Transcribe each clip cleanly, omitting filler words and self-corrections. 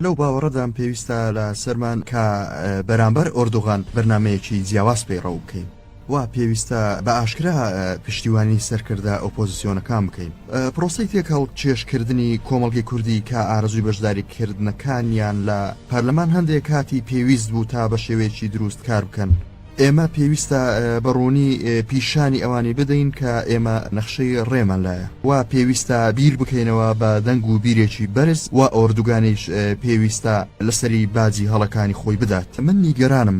لەو باوەڕەدام پێویستە لە سەرمان کە بەرامبەر ئۆردوغان بەرنامەیەکی جیاواز پەیڕەو بکەین. وا پێویستە بە ئاشکرا پشتیوانی سەرکردە ئۆپۆزسیۆنەکان بکەین. پرۆسەی تێکهەڵکێشکردنی کۆمەڵگەی کوردی کە ئارەزووی بەشداریکردنەکانیان لە پەرلەمان هەندێک کاتی پێویست بوو تا بە شێوەیەکی دروست کار بکەن. ئێمە پێویستە بە ڕوونی پیشانی ئەوانی بدەین کە ئێمە نەخشەی ڕێمان لایە. وا پێویستە بیر بکەینەوە بە دەنگ و بیرێکی بەرز و ئۆردوگانیش پێویستە لەسەری باجی هەڵەکانی خۆی بدات. من نیگەرانم.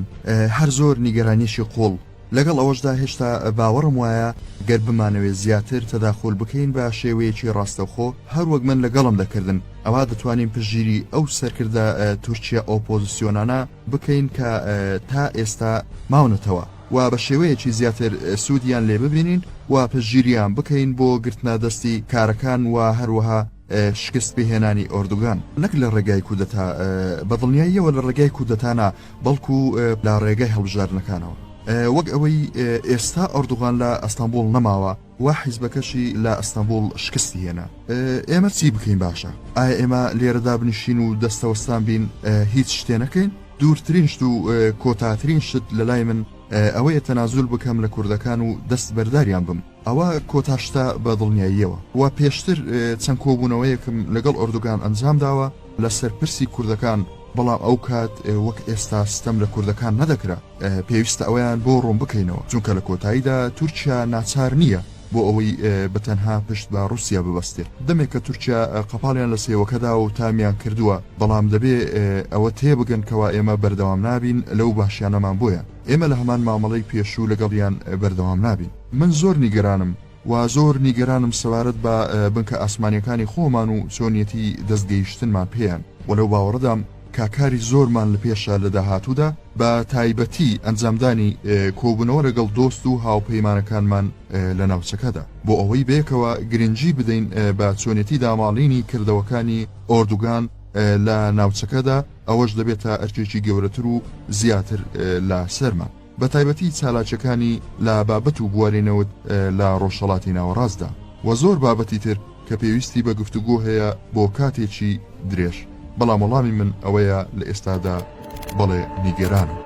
هەر زۆر نیگەرانیەکی قوڵ، لەگەڵ ئەوەشدا هێشتا باوەڕم وایە گەر بمانەوێت زیاتر تەداخول بکەین بە شێوەیەکی ڕاستەوخۆ هەر وەک من لەگەڵم دەکردن ئەوا دەتوانین پشتگیری ئەو سەرکردە تورکیە ئۆپۆزسیۆنانە بکەین کە تا ئێستا ماونەتەوە و بە شێوەیەکی زیاتر سوودیان لێ ببینین و پشتگیریان بکەین بۆ گرتنە دەستی کارەکان و هەروەها شکست پێهێنانی ئۆردوگان نەک لە ڕێگای کودەتا بە دڵنیاییەوە لە ڕێگای کودەتا نا بەڵکو لە ڕێگای هەڵبژاردنەکانەوە وەک ئەوەی ئێستا ئۆردوغان لە ئەستەنبوڵ نەماوە و حیزبەکەشی لە ئەستەنبوڵ شکستی هێنا ئێمە چی بکەین باشە ئایا ئێمە لێرە دابنیشین و دەستەوەستان بین هیچ شتێ نەکەین دوورترین شت و کۆتاترین شت لە لای من ئەوەیە تەنازول بکەم لە کوردەکان و دەست بەرداریان بم ئەوە کۆتا شتە بە دڵنیاییەوە و پێشتر چەند کۆبوونەوەیەکم لەگەڵ ئۆردوگان ئەنجام داوە لەسەر پرسی کوردەکان، بەڵام ئەو کات وەک ئێستا ستەم لە کوردەکان نەدەکرا، پێویستە ئەوەیان بۆ ڕوون بکەینەوە، چونکە لە کۆتاییدا تورکیا ناچار نییە بۆ ئەوەی بە تەنها پشت بە ڕووسیا ببەستێت. دەمێکە تورکیا قەپاڵیان لە سێوەکە داوە و تامیان کردووە، بەڵام دەبێ ئەوە تێبگەن کەوا ئێمە بەردەوام نابین لەو باشیانەمان بۆیان. ئێمە لە هەمان مامەڵەی پێشوو لەگەڵیان بەردەوام نابین. من زۆر نیگەرانم و زۆر نیگەرانم سەبارەت بە بنکە ئاسمانییەکانی خۆمان و چۆنیەتی دەست گەیشتنمان پێیان و لەو باوەڕەدام کە کاری زۆرمان لە پێشە لە داهاتوودا بە تایبەتی ئەنجامدانی کۆبوونەوە لەگەڵ دۆست و هاوپەیمانەکانمان لە ناوچەکەدا بۆ ئەوەی بەیەکەوە گرنگی بدەین بە چۆنیەتی داماڵینی کردەوەکانی ئۆردوگان لە ناوچەکەدا ئەوەش دەبێتە ئەرکێکی گەورەتر و زیاتر لە سەرمان. بە تایبەتی چالاکیەکانی لە بابەت و بواری نەوت لە ڕۆژهەڵاتی ناوەڕاستدا و زۆر بابەتی تر کە پێویستی بە گفتوگۆ هەیە بۆ کاتێکی درێژ، بەڵام وەڵامی من ئەوەیە لە ئێستادا بەڵێ نیگەرانم.